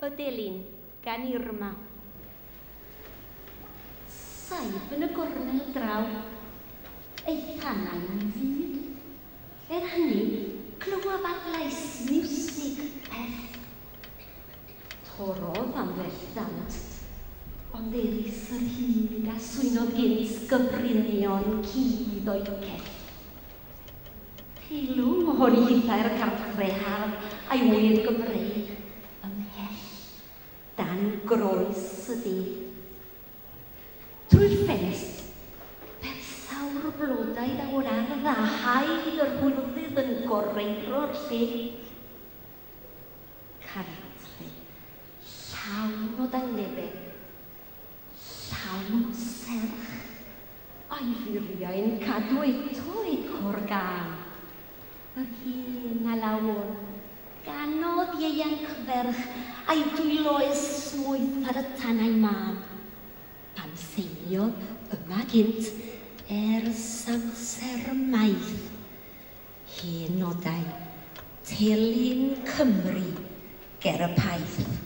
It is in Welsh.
Y Delyn gan Irma. Saif yn y gornel draw, ei thanau'n fud. Er hynny, clywaf adlais miwsig pell. Torrodd ambell ddant, ond erys yr hud a swynodd gynt gyfrinion cudd o'i cell. Teilwng ohoni hithau'r cartre hardd a'i ŵyr Gymreig ymhell dan groes y de. Trwy'r ffenest, persawr blodau daw'r ardd a haid yr hwyrddydd yn goreiro'r lle. Cartre llawn o dangnefedd, llawn o serch, a'i furiau'n cadw eto eco'r gân. Yr hen alawon, ganodd ieuanc ferch a'i dwylo esmwyth ar y tanau mân, pan seiniodd yma gynt ers amser maith, hen nodau telyn Cymru ger y paith.